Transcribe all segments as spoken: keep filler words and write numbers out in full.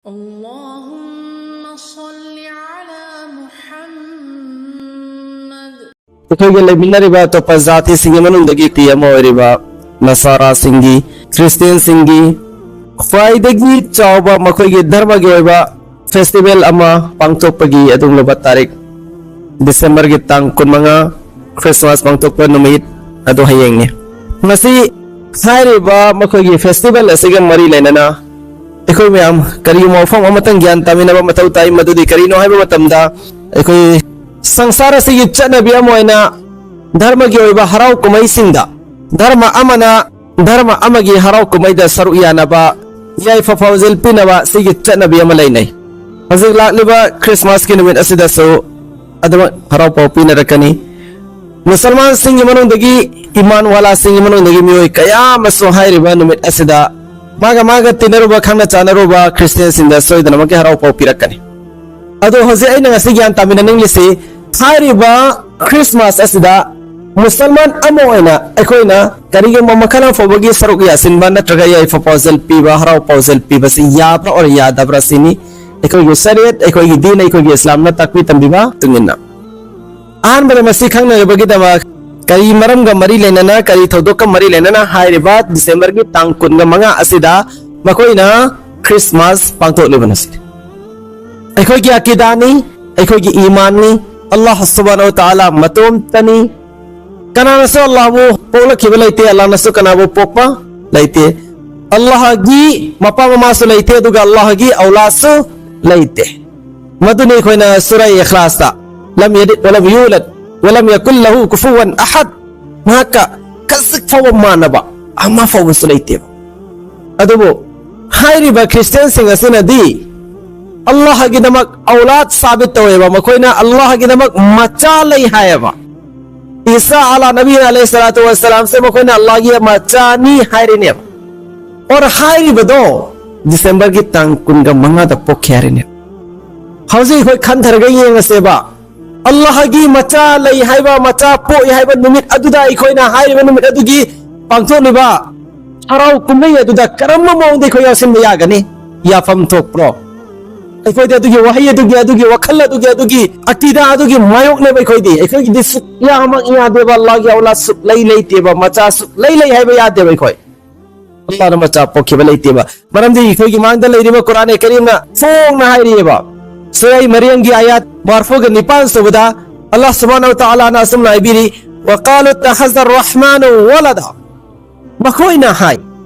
اللهم صل على محمد. ꯑꯩꯈꯣꯏꯒ ꯂꯩꯃꯤꯟꯅꯔꯤꯕ ꯑꯇꯣꯞꯄ ꯖꯥꯇꯤꯁꯤꯡꯒꯤ ꯃꯅꯨꯡꯗꯒꯤ ꯇꯤ ꯑꯃ ꯑꯣꯏꯔꯤꯕ ꯅꯁꯥꯔꯥꯁꯤꯡꯒꯤ, ꯈ꯭ꯔꯤꯁꯇꯤꯌꯟꯁꯤꯡꯒꯤ ꯈ꯭ꯋꯥꯏꯗꯒꯤ ꯆꯥꯎꯕ ꯃꯈꯣꯏꯒꯤ ꯙꯔꯃꯒꯤ ꯑꯣꯏꯕ ꯐꯦꯁꯇꯤꯚꯦꯜ ꯑꯃ ꯄꯥꯡꯊꯣꯛꯄꯒꯤ ꯑꯗꯨꯒꯨꯝꯂꯕ ꯇꯥꯔꯤꯛ, ꯗꯤꯁꯦꯝꯕꯔꯒꯤ ꯇꯥꯡ ꯀꯨꯟꯃꯉꯥ, ꯈ꯭ꯔꯤꯁꯃꯥꯁ ꯄꯥꯡꯊꯣꯛꯄ ꯅꯨꯃꯤꯠ ꯑꯗꯨ ꯍꯌꯦꯡꯅꯤ꯫ ꯉꯁꯤ ꯍꯥꯏꯔꯤꯕ ꯃꯈꯣꯏꯒꯤ ꯐꯦꯁꯇꯤꯚꯦꯜ ꯑꯁꯤꯒ ꯃꯔꯤ ꯂꯩꯅꯅ ꯑꯩꯈꯣꯏ ꯃꯌꯥꯝ ꯀꯔꯤꯒꯨꯝꯕ ꯋꯥꯐꯝ ꯑꯃꯇꯪ ꯒ꯭ꯌꯥꯟ ꯇꯥꯃꯤꯟꯅꯕ ꯃꯊꯧ ꯇꯥꯏ, ꯃꯗꯨꯗꯤ ꯀꯔꯤꯅꯣ ꯍꯥꯏꯕ ꯃꯇꯝꯗ, ꯑꯩꯈꯣꯏ ꯁꯪꯁꯥꯔ ꯑꯁꯤꯒꯤ ꯆꯠꯅꯕꯤ ꯑꯃ ꯑꯣꯏꯅ ꯙꯔꯃꯒꯤ ꯑꯣꯏꯕ ꯍꯔꯥꯎ ꯀꯨꯝꯍꯩꯁꯤꯡꯗ ꯙꯔꯃ ꯑꯃꯅ ꯙꯔꯃ ꯑꯃꯒꯤ ꯍꯔꯥꯎ ꯀꯨꯝꯍꯩꯗ ꯁꯔꯨꯛ ꯌꯥꯅꯕ, ꯌꯥꯏꯐ ꯄꯥꯎꯖꯦꯜ ꯄꯤꯅꯕ ꯁꯤꯒꯤ ꯆꯠꯅꯕꯤ ꯑꯃ ꯂꯩꯅꯩ꯫ ꯍꯧꯖꯤꯛ ꯂꯥꯛꯂꯤꯕ ꯈ꯭ꯔꯤꯁꯃꯥꯁꯀꯤ ꯅꯨꯃꯤꯠ ꯑꯁꯤꯗꯁꯨ ꯑꯗꯨꯃꯛ ꯍꯔꯥꯎ ꯄꯥꯎ ꯄꯤꯅꯔꯛꯀꯅꯤ꯫ ꯃꯨꯁꯜꯃꯥꯟꯁꯤꯡꯒꯤ ꯃꯅꯨꯡꯗꯒꯤ, ꯏꯃꯥꯟ ꯋꯥꯂꯥꯁꯤꯡꯒꯤ ꯃꯅꯨꯡꯗꯒꯤ ꯃꯤꯑꯣꯏ ꯀꯌꯥ ꯑꯃꯁꯨ ꯍꯥꯏꯔꯤꯕ ꯅꯨꯃꯤꯠ ꯑꯁꯤꯗ ꯃꯥꯒ ꯃꯥꯒ ꯇꯤꯟꯅꯔꯨꯕ, ꯈꯪꯅ ꯆꯥꯟꯅꯔꯨꯕ ꯈ꯭ꯔꯤꯁꯇꯤꯌꯟꯁꯤꯡꯗ ꯁꯣꯏꯗꯅꯃꯛꯀꯤ ꯍꯔꯥꯎ ꯄꯥꯎ ꯄꯤꯔꯛꯀꯅꯤ꯫ ꯑꯗꯣ ꯍꯧꯖꯤꯛ ꯑꯩꯅ ꯉꯁꯤ ꯒ꯭ꯌꯥꯟ ꯇꯥꯃꯤꯟꯅꯅꯤꯡꯂꯤꯁꯤ, ꯍꯥꯏꯔꯤꯕ ꯈ꯭ꯔꯤꯁꯃꯥꯁ ꯑꯁꯤꯗ ꯃꯨꯁꯜꯃꯥꯟ ꯑꯃ ꯑꯣꯏꯅ ꯑꯩꯈꯣꯏꯅ ꯀꯔꯤꯒꯨꯝꯕ ꯃꯈꯜ ꯑꯃ ꯐꯥꯎꯕꯒꯤ ꯁꯔꯨꯛ ꯌꯥꯁꯤꯟꯕ ꯅꯠꯇ꯭ꯔꯒ ꯌꯥꯏꯐ ꯄꯥꯎꯖꯦꯜ ꯄꯤꯕ, ꯍꯔꯥꯎ ꯄꯥꯎꯖꯦꯜ ꯄꯤꯕꯁꯤ ꯌꯥꯕ꯭ꯔꯥ ꯑꯣꯔ ꯌꯥꯗꯕ꯭ꯔꯥ ꯁꯤꯅꯤ꯫ ꯑꯩꯈꯣꯏꯒꯤ ꯁꯔꯤꯌꯠ, ꯑꯩꯈꯣꯏꯒꯤ ꯗꯤꯟ, ꯑꯩꯈꯣꯏꯒꯤ ꯏꯁꯂꯥꯝꯅ ꯇꯥꯛꯄꯤ ꯇꯝꯕꯤꯕ ꯃꯇꯨꯡ ꯏꯟꯅ꯫ ꯑꯍꯥꯟꯕꯗ ꯃꯁꯤ ꯈꯪꯅꯅꯕꯒꯤꯗꯃꯛ, ꯀꯔꯤ ꯃꯔꯝꯒ ꯃꯔꯤ ꯂꯩꯅꯅ, ꯀꯔꯤ ꯊꯧꯗꯣꯛꯀ ꯃꯔꯤ ꯂꯩꯅꯅ ꯍꯥꯏꯔꯤꯕ ꯗꯤꯁꯦꯝꯕꯔꯒꯤ ꯇꯥꯡ ꯀꯨꯟꯒ ꯃꯉꯥ ꯑꯁꯤꯗ ꯃꯈꯣꯏꯅ ꯈ꯭ꯔꯤꯁꯃꯥꯁ ꯄꯥꯡꯊꯣꯛꯂꯤꯕꯅꯣ ꯁꯤꯅꯤ꯫ ꯑꯩꯈꯣꯏꯒꯤ ꯑꯀꯤꯗꯥꯅꯤ, ꯑꯩꯈꯣꯏꯒꯤ ꯏꯃꯥꯟꯅꯤ, ꯑꯜꯂꯥꯍ ꯁꯨꯕꯍꯥꯅꯍꯨ ꯋ ꯇꯥꯂꯥ ꯃꯇꯣꯝꯇꯅꯤ꯫ ꯀꯅꯥꯅꯁꯨ ꯑꯜꯂꯥꯍꯕꯨ ꯄꯣꯛꯂꯛꯈꯤꯕ ꯂꯩꯇꯦ, ꯑꯜꯂꯥꯍꯅꯁꯨ ꯀꯅꯥꯕꯨ ꯄꯣꯛꯄ ꯂꯩꯇꯦ꯫ ꯑꯜꯂꯥꯍꯒꯤ ꯃꯄꯥ ꯃꯃꯥꯁꯨ ꯂꯩꯇꯦ, ꯑꯗꯨꯒ ꯑꯜꯂꯥꯍꯒꯤ ꯑꯧꯂꯥꯗꯁꯨ ꯂꯩꯇꯦ꯫ ꯃꯗꯨꯅꯤ ꯑꯩꯈꯣꯏꯅ ꯁꯨꯔꯥ ꯏꯈ꯭ꯂꯥꯁꯇ "ꯂꯝ ꯌꯂꯤꯗ ꯋꯂꯝ ꯌꯨꯂꯗ ꯋꯂꯝ ꯌꯀꯨꯟ ꯂꯍꯨ ꯀꯨꯐꯨꯋꯟ ꯑꯍꯗ", ꯃꯍꯥꯛꯀ ꯈꯖꯤꯛ ꯐꯥꯎꯕ ꯃꯥꯟꯅꯕ ꯑꯃ ꯐꯥꯎꯕꯁꯨ ꯂꯩꯇꯦꯕ꯫ ꯑꯗꯨꯕꯨ ꯍꯥꯏꯔꯤꯕ ꯈ꯭ꯔꯤꯁꯇꯤꯌꯟꯁꯤꯡ ꯑꯁꯤꯅꯗꯤ ꯑꯜꯂꯥꯍꯒꯤꯗꯃꯛ ꯑꯧꯂꯥꯗ ꯁꯥꯕꯤꯠ ꯇꯧꯋꯦꯕ, ꯃꯈꯣꯏꯅ ꯑꯜꯂꯥꯍꯒꯤꯗꯃꯛ ꯃꯆꯥ ꯂꯩ ꯍꯥꯏꯌꯦꯕ꯫ ꯏꯁꯥ ꯑꯂꯥ ꯅꯕꯤ ꯑꯂꯩꯍꯤ ꯁꯂꯥꯇꯨ ꯋꯁꯁꯂꯥꯝꯁꯦ ꯃꯈꯣꯏꯅ ꯑꯜꯂꯥꯍꯒꯤ ꯃꯆꯥꯅꯤ ꯍꯥꯏꯔꯤꯅꯦꯕ꯫ ꯑꯣꯔ ꯍꯥꯏꯔꯤꯕꯗꯣ ꯗꯤꯁꯦꯝꯕꯔꯒꯤ ꯇꯥꯡ ꯀꯨꯟꯒ ꯃꯉꯥꯗ ꯄꯣꯛꯈꯤ ꯍꯥꯏꯔꯤꯅꯦꯕ꯫ ꯍꯧꯖꯤꯛ ꯑꯩꯈꯣꯏ ꯈꯟꯊꯔꯒ ꯌꯦꯡꯉꯁꯦꯕ, ꯑꯜꯂꯥꯍꯒꯤ ꯃꯆꯥ ꯂꯩ ꯍꯥꯏꯕ, ꯃꯆꯥ ꯄꯣꯛꯏ ꯍꯥꯏꯕ ꯅꯨꯃꯤꯠ ꯑꯗꯨꯗ ꯑꯩꯈꯣꯏꯅ ꯍꯥꯏꯔꯤꯕ ꯅꯨꯃꯤꯠ ꯑꯗꯨꯒꯤ ꯄꯥꯡꯊꯣꯛꯂꯤꯕ ꯍꯔꯥꯎ ꯀꯨꯝꯍꯩ ꯑꯗꯨꯗ ꯀꯔꯝꯕ ꯃꯑꯣꯡꯗ ꯑꯩꯈꯣꯏ ꯌꯥꯎꯁꯤꯟꯕ ꯌꯥꯒꯅꯤ? ꯌꯥꯐꯝ ꯊꯣꯛꯄ꯭ꯔꯣ? ꯑꯩꯈꯣꯏꯗꯤ ꯑꯗꯨꯒꯤ ꯋꯥꯍꯩ ꯑꯗꯨꯒꯤ, ꯑꯗꯨꯒꯤ ꯋꯥꯈꯜ ꯑꯗꯨꯒꯤ, ꯑꯗꯨꯒꯤ ꯑꯀꯤꯗꯥ ꯑꯗꯨꯒꯤ ꯃꯥꯌꯣꯛꯅꯦꯕ꯫ ꯑꯩꯈꯣꯏꯗꯤ, ꯑꯩꯈꯣꯏꯒꯤꯗꯤ ꯁꯨꯛꯌꯥꯃꯛ ꯌꯥꯗꯦꯕ꯫ ꯑꯜꯂꯥꯍꯒꯤ ꯑꯧꯂꯥꯗ ꯁꯨꯛꯂꯩ ꯂꯩꯇꯦꯕ, ꯃꯆꯥ ꯁꯨꯛꯂꯩ ꯂꯩ ꯍꯥꯏꯕ ꯌꯥꯗꯦꯕ ꯑꯩꯈꯣꯏ꯫ ꯑꯜꯂꯥꯍꯅ ꯃꯆꯥ ꯄꯣꯛꯈꯤꯕ ꯂꯩꯇꯦꯕ꯫ ꯃꯔꯝꯗꯤ ꯑꯩꯈꯣꯏꯒꯤ ꯃꯥꯡꯗ ꯂꯩꯔꯤꯕ ꯀꯨꯔꯥꯟ ꯀꯔꯤꯝꯅ ꯐꯣꯡꯅ ꯍꯥꯏꯔꯤꯑꯕ꯫ ꯁꯨꯔꯥ ꯃꯔꯤꯌꯝꯒꯤ ꯑꯥꯌꯥꯠ ꯃꯔꯐꯨꯒ ꯅꯤꯄꯥꯟ ꯁꯨꯕꯗ ꯑꯜꯂꯥꯍ ꯁꯨꯕꯍꯥꯅꯍꯨ ꯋ ꯇꯥꯂꯥꯅ ꯑꯁꯨꯝꯅ ꯍꯥꯏꯕꯤꯔꯤ, "ꯋ ꯀꯥꯂꯨ ꯏꯠꯇꯈꯥꯖ ꯔꯍꯃꯥꯅꯨ ꯋꯂꯗꯥ"꯫ ꯃꯈꯣꯏꯅ ꯍꯥꯏ,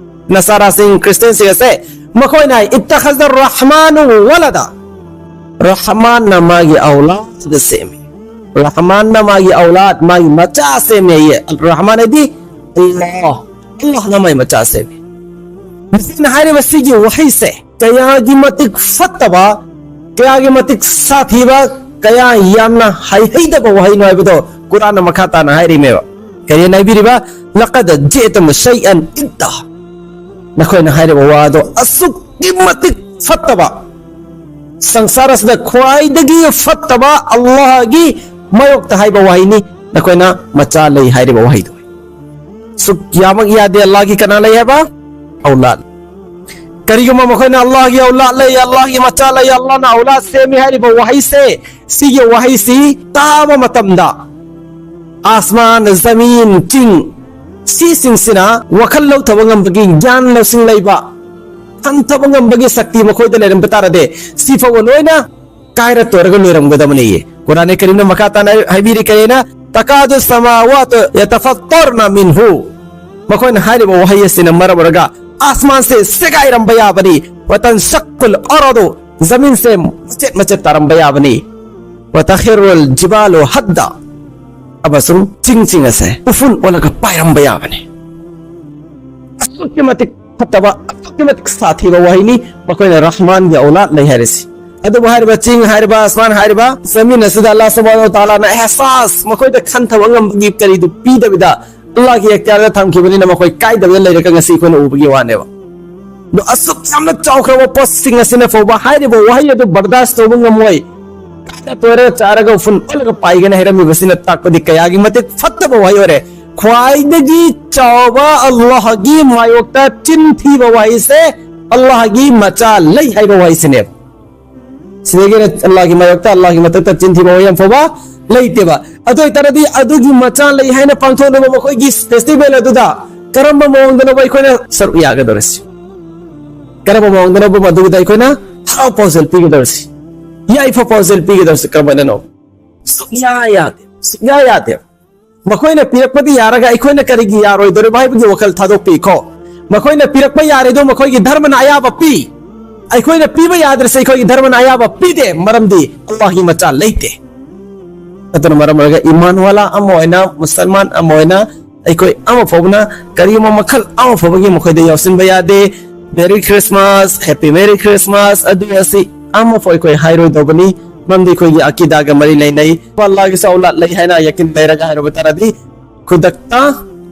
ꯅꯁꯥꯔꯥꯁꯤꯡ, ꯈ꯭ꯔꯤꯁꯇꯤꯌꯟꯁꯤꯡ ꯑꯁꯦ, ꯃꯈꯣꯏꯅ ꯍꯥꯏ, "ꯏꯠꯇꯈꯥꯖ ꯔꯍꯃꯥꯅꯨ ꯋꯂꯗꯥ"꯫ ꯔꯍꯃꯥꯟꯅ ꯃꯥꯒꯤ ꯑꯧꯂꯥꯗ ꯁꯦꯝꯃꯤ꯫ ꯔꯍꯃꯥꯟꯅ ꯃꯥꯒꯤ ꯑꯧꯂꯥꯗ, ꯃꯥꯒꯤ ꯃꯆꯥ ꯁꯦꯝꯃꯦ ꯍꯥꯏꯌꯦ꯫ ꯔꯍꯃꯥꯟ ꯍꯥꯏꯗꯤ ꯑꯜꯂꯥꯍ꯫ ꯑꯜꯂꯥꯍꯅ ꯃꯥꯒꯤ ꯃꯆꯥ ꯁꯦꯝꯃꯤ꯫ ꯃꯁꯤꯅ ꯍꯥꯏꯔꯤꯕ ꯁꯤꯒꯤ ꯋꯥꯍꯩꯁꯦ ꯀꯌꯥꯒꯤ ꯃꯇꯤꯛ ꯐꯠꯇꯕ, ꯀꯌꯥꯒꯤ ꯃꯇꯤꯛ ꯁꯥꯊꯤꯕ, ꯀꯌꯥ ꯌꯥꯝꯅ ꯍꯩꯍꯩꯗꯕ ꯋꯥꯍꯩꯅꯣ ꯍꯥꯏꯕꯗꯣ ꯀꯨꯔꯥꯟꯅ ꯃꯈꯥ ꯇꯥꯅ ꯍꯥꯏꯔꯤꯃꯦꯕ꯫ ꯀꯔꯤꯅ ꯍꯥꯏꯕꯤꯔꯤꯕ? "ꯂꯀꯗ ꯖꯤꯑꯇꯨꯝ ꯁꯩꯑꯟ ꯏꯗꯥ"꯫ ꯅꯈꯣꯏꯅ ꯍꯥꯏꯔꯤꯕ ꯋꯥꯗꯣ ꯑꯁꯨꯛꯀꯤ ꯃꯇꯤꯛ ꯐꯠꯇꯕ, ꯁꯪꯁꯥꯔ ꯑꯁꯤꯗ ꯈ꯭ꯋꯥꯏꯗꯒꯤ ꯐꯠꯇꯕ ꯑꯜꯂꯥꯍꯒꯤ ꯃꯥꯌꯣꯛꯇ ꯍꯥꯏꯕ ꯋꯥꯍꯩꯅꯤ꯫ ꯅꯈꯣꯏꯅ ꯃꯆꯥ ꯂꯩ ꯍꯥꯏꯔꯤꯕ ꯋꯥꯍꯩꯗꯣ꯫ ꯁꯨꯛ ꯌꯥꯃꯛ ꯌꯥꯗꯦ꯫ ꯑꯜꯂꯥꯍꯒꯤ ꯀꯅꯥ ꯂꯩ ꯍꯥꯏꯕ? ꯑꯧꯂꯥꯗ꯫ ꯀꯔꯤꯒꯨꯝꯕ ꯃꯈꯣꯏꯅ ꯑꯜꯂꯥꯍꯒꯤ ꯑꯧꯂꯥꯗ ꯂꯩ, ꯑꯜꯂꯥꯍꯒꯤ ꯃꯆꯥ ꯂꯩ, ꯑꯜꯂꯥꯍꯅ ꯑꯧꯂꯥꯗ ꯁꯦꯝꯃꯤ ꯍꯥꯏꯔꯤꯕ ꯋꯥꯍꯩꯁꯦ, ꯁꯤꯒꯤ ꯋꯥꯍꯩꯁꯤ ꯇꯥꯕ ꯃꯇꯝꯗ ꯑꯁꯃꯥꯟ, ꯖꯃꯤꯟ, ꯆꯤꯡ, ꯁꯤꯁꯤꯡꯁꯤꯅ ꯋꯥꯈꯜ ꯂꯧꯊꯕ ꯉꯝꯕꯒꯤ ꯒ꯭ꯌꯥꯟ ꯂꯧꯁꯤꯡ ꯂꯩꯕ, ꯈꯟꯊꯕ ꯉꯝꯕꯒꯤ ꯁꯛꯇꯤ ꯃꯈꯣꯏꯗ ꯂꯩꯔꯝꯕ ꯇꯥꯔꯗꯤ, ꯁꯤ ꯐꯥꯎꯕ ꯂꯣꯏꯅ ꯀꯥꯏꯔ ꯇꯣꯏꯔꯒ ꯂꯣꯏꯔꯝꯒꯗꯕꯅꯤꯌꯦ꯫ ꯀꯨꯔꯥꯟ ꯀꯔꯤꯝꯅ ꯃꯈꯥ ꯇꯥꯅ ꯍꯥꯏꯕꯤꯔꯤ ꯀꯔꯤꯅ, "ꯇꯀꯥꯗꯨ ꯁꯃꯥꯋꯥꯇꯨ ꯌꯇꯐꯠꯇꯔꯅ ꯃꯤꯟꯍꯨ"꯫ ꯃꯈꯣꯏꯅ ꯍꯥꯏꯔꯤꯕ ꯋꯥꯍꯩ ꯑꯁꯤꯅ ꯃꯔꯝ ꯑꯣꯏꯔꯒ ꯑꯁꯃꯥꯟꯁꯦ ꯁꯦꯒꯥꯏꯔꯝꯕ ꯌꯥꯕꯅꯤ, "ꯋꯇꯟꯁꯛꯀꯨꯜ ꯑꯔꯗꯨ", ꯖꯃꯤꯟꯁꯦ ꯃꯆꯦꯠ ꯃꯆꯦꯠ ꯇꯥꯔꯝꯕ ꯌꯥꯕꯅꯤ, "ꯋꯇꯈꯤꯔꯨꯜ ꯖꯤꯕꯥꯂꯨ ꯍꯗ", ꯑꯃꯁꯨꯡ ꯆꯤꯡꯁꯤꯡ ꯑꯁꯦ ꯎꯐꯨꯟ ꯑꯣꯜꯂꯒ ꯄꯥꯏꯔꯝꯕ ꯌꯥꯕꯅꯤ꯫ ꯑꯁꯨꯛꯀꯤ ꯃꯇꯤꯛ ꯐꯠꯇꯕ, ꯑꯁꯨꯛꯀꯤ ꯃꯇꯤꯛ ꯁꯥꯊꯤꯕ ꯋꯥꯍꯩꯅꯤ ꯃꯈꯣꯏꯅ ꯔꯍꯃꯥꯟꯒꯤ ꯑꯧꯂꯥꯗ ꯂꯩ ꯍꯥꯏꯔꯤꯁꯤ꯫ ꯑꯗꯨꯕꯨ ꯍꯥꯏꯔꯤꯕ ꯆꯤꯡ ꯍꯥꯏꯔꯤꯕ, ꯑꯁꯃꯥꯟ ꯍꯥꯏꯔꯤꯕ, ꯖꯃꯤꯟ ꯑꯁꯤꯗ ꯑꯜꯂꯥꯍ ꯁꯨꯕꯍꯥꯅꯍꯨ ꯋ ꯇꯥꯂꯥꯅ ꯑꯦꯍꯁꯥꯁ, ꯃꯈꯣꯏꯗ ꯈꯟꯊꯕ ꯉꯝꯕꯒꯤ ꯀꯔꯤꯗꯨ ꯄꯤꯗꯕꯤꯗ, ꯑꯜꯂꯥꯍꯒꯤ ꯑꯦꯛꯇꯤꯌꯥꯔꯗ ꯊꯝꯈꯤꯕꯅꯤꯅ ꯃꯈꯣꯏ ꯀꯥꯏꯗꯕꯗ ꯂꯩꯔꯒ ꯉꯁꯤ ꯑꯩꯈꯣꯏꯅ ꯎꯕꯒꯤ ꯋꯥꯅꯦꯕ꯫ ꯑꯗꯣ ꯑꯁꯨꯛ ꯌꯥꯝꯅ ꯆꯥꯎꯈ꯭ꯔꯕ ꯄꯣꯠꯁꯤꯡ ꯑꯁꯤꯅ ꯐꯥꯎꯕ ꯍꯥꯏꯔꯤꯕ ꯋꯥꯍꯩ ꯑꯗꯨ ꯕꯔꯗꯥꯁ ꯇꯧꯕ ꯉꯝꯃꯣꯏ꯫ ꯀꯥꯏꯗ ꯇꯣꯏꯔꯒ ꯆꯥꯔꯒ ꯎꯐꯨꯟ ꯑꯣꯜꯂꯒ ꯄꯥꯏꯒꯅꯤ ꯍꯥꯏꯔꯝꯃꯤꯕꯁꯤꯅ ꯇꯥꯛꯄꯗꯤ ꯀꯌꯥꯒꯤ ꯃꯇꯤꯛ ꯐꯠꯇꯕ ꯋꯥꯍꯩ ꯑꯣꯏꯔꯦ꯫ ꯈ꯭ꯋꯥꯏꯗꯒꯤ ꯆꯥꯎꯕ ꯑꯜꯂꯥꯍꯒꯤ ꯃꯥꯌꯣꯛꯇ ꯆꯤꯟ ꯊꯤꯕ ꯋꯥꯍꯩꯁꯦ ꯑꯜꯂꯥꯍꯒꯤ ꯃꯆꯥ ꯂꯩ ꯍꯥꯏꯕ ꯋꯥꯍꯩꯁꯤꯅꯦꯕ꯫ ꯁꯤꯗꯒꯤ ꯍꯦꯟꯅ ꯑꯜꯂꯥꯍꯒꯤ ꯃꯥꯌꯣꯛꯇ, ꯑꯜꯂꯥꯍꯒꯤ ꯃꯊꯛꯇ ꯆꯤꯟ ꯊꯤꯕ ꯋꯥꯍꯩ ꯑꯃ ꯐꯥꯎꯕ ꯂꯩꯇꯦꯕ꯫ ꯑꯗꯨ ꯑꯣꯏꯇꯥꯔꯗꯤ ꯑꯗꯨꯒꯤ ꯃꯆꯥ ꯂꯩ ꯍꯥꯏꯅ ꯄꯥꯡꯊꯣꯛꯂꯤꯕ ꯃꯈꯣꯏꯒꯤ ꯐꯦꯁꯇꯤꯚꯦꯜ ꯑꯗꯨꯗ ꯀꯔꯝꯕ ꯃꯑꯣꯡꯗꯅꯣꯕ ꯑꯩꯈꯣꯏꯅ ꯁꯔꯨꯛ ꯌꯥꯒꯗꯧꯔꯤꯁꯤ? ꯀꯔꯝꯕ ꯃꯑꯣꯡꯗꯅꯣꯕ ꯃꯗꯨꯒꯤꯗ ꯑꯩꯈꯣꯏꯅ ꯍꯔꯥꯎ ꯄꯥꯎꯖꯦꯜ ꯄꯤꯒꯗꯧꯔꯤꯁꯤ? ꯌꯥꯏꯐ ꯄꯥꯎꯖꯦꯜ ꯄꯤꯒꯗꯧꯔꯤꯁꯤ ꯀꯔꯝꯕꯅꯅꯣ? ꯁꯨꯛꯌꯥ ꯌꯥꯗꯦ, ꯁꯨꯛꯌꯥ ꯌꯥꯗꯦ꯫ ꯃꯈꯣꯏꯅ ꯄꯤꯔꯛꯄꯗꯤ ꯌꯥꯔꯒ ꯑꯩꯈꯣꯏꯅ ꯀꯔꯤꯒꯤ ꯌꯥꯔꯣꯏꯗꯧꯔꯤꯕ ꯍꯥꯏꯕꯒꯤ ꯋꯥꯈꯜ ꯊꯥꯗꯣꯛꯄꯤꯈꯣ꯫ ꯃꯈꯣꯏꯅ ꯄꯤꯔꯛꯄ ꯌꯥꯔꯦꯗꯣ ꯃꯈꯣꯏꯒꯤ ꯙꯔꯃꯅ ꯑꯌꯥꯕ ꯄꯤ꯫ ꯑꯩꯈꯣꯏꯅ ꯄꯤꯕ ꯌꯥꯗ꯭ꯔꯁꯦ ꯑꯩꯈꯣꯏꯒꯤ ꯙꯔꯃꯅ ꯑꯌꯥꯕ ꯄꯤꯗꯦ, ꯃꯔꯝꯗꯤ ꯑꯜꯂꯥꯍꯒꯤ ꯃꯆꯥ ꯂꯩꯇꯦ꯫ ꯑꯗꯨꯅ ꯃꯔꯝ ꯑꯣꯏꯔꯒ ꯏꯃꯥꯟ ꯋꯥꯂꯥ ꯑꯃ ꯑꯣꯏꯅ, ꯃꯨꯁꯜꯃꯥꯟ ꯑꯃ ꯑꯣꯏꯅ ꯑꯩꯈꯣꯏ ꯑꯃ ꯐꯥꯎꯕꯅ ꯀꯔꯤꯒꯨꯝꯕ ꯃꯈꯜ ꯑꯃ ꯐꯥꯎꯕꯒꯤ ꯃꯈꯣꯏꯗ ꯌꯥꯎꯁꯤꯟꯕ ꯌꯥꯗꯦ꯫ Merry Christmas, Happy Merry Christmas ꯑꯗꯨ ꯑꯁꯤ ꯑꯃꯐꯥꯎ ꯑꯩꯈꯣꯏ ꯍꯥꯏꯔꯣꯏꯗꯧꯕꯅꯤ꯫ ꯃꯔꯝꯗꯤ ꯑꯩꯈꯣꯏꯒꯤ ꯑꯀꯤꯗꯥꯒ ꯃꯔꯤ ꯂꯩꯅꯩ꯫ ꯑꯜꯂꯥꯍꯒꯤꯁꯨ ꯑꯧꯂꯥꯗ ꯂꯩ ꯍꯥꯏꯅ ꯌꯥꯀꯤꯟ ꯂꯩꯔꯒ ꯍꯥꯏꯔꯨꯕ ꯇꯥꯔꯗꯤ ꯈꯨꯗꯛꯇ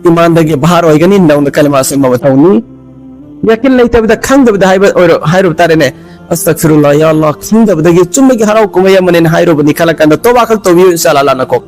ꯏꯃꯥꯟꯗꯒꯤ ꯚꯥꯔ ꯑꯣꯏꯒꯅꯤ, ꯅꯧꯅ ꯀꯂꯤꯃꯥ ꯑꯁꯦꯡꯕ ꯑꯃ ꯊꯧꯅꯤ꯫ ꯌꯥꯀꯤꯟ ꯂꯩꯇꯕꯗ ꯈꯪꯗꯕꯗ ꯍꯥꯏꯕ ꯑꯣꯏꯔꯣ, ꯍꯥꯏꯔꯨꯕ ꯇꯥꯔꯦꯅꯦ꯫ ꯑꯁꯇꯛꯐꯤꯔꯨꯜꯂꯥ, ꯌꯥ ꯑꯜꯂꯥꯍ, ꯈꯪꯗꯕꯗꯒꯤ ꯆꯨꯝꯕꯒꯤ ꯍꯔꯥꯎ ꯀꯨꯝꯍꯩ ꯑꯃꯅꯦꯅ ꯍꯥꯏꯔꯨꯕꯅꯤ ꯈꯜꯂ ꯀꯥꯟꯗ ꯇꯣꯕꯥ ꯈꯛ ꯇꯧꯕꯤꯌꯨ, ꯏꯟꯁꯥ ꯑꯜꯂꯥꯍ, ꯂꯥꯟꯅ ꯀꯣꯛ꯫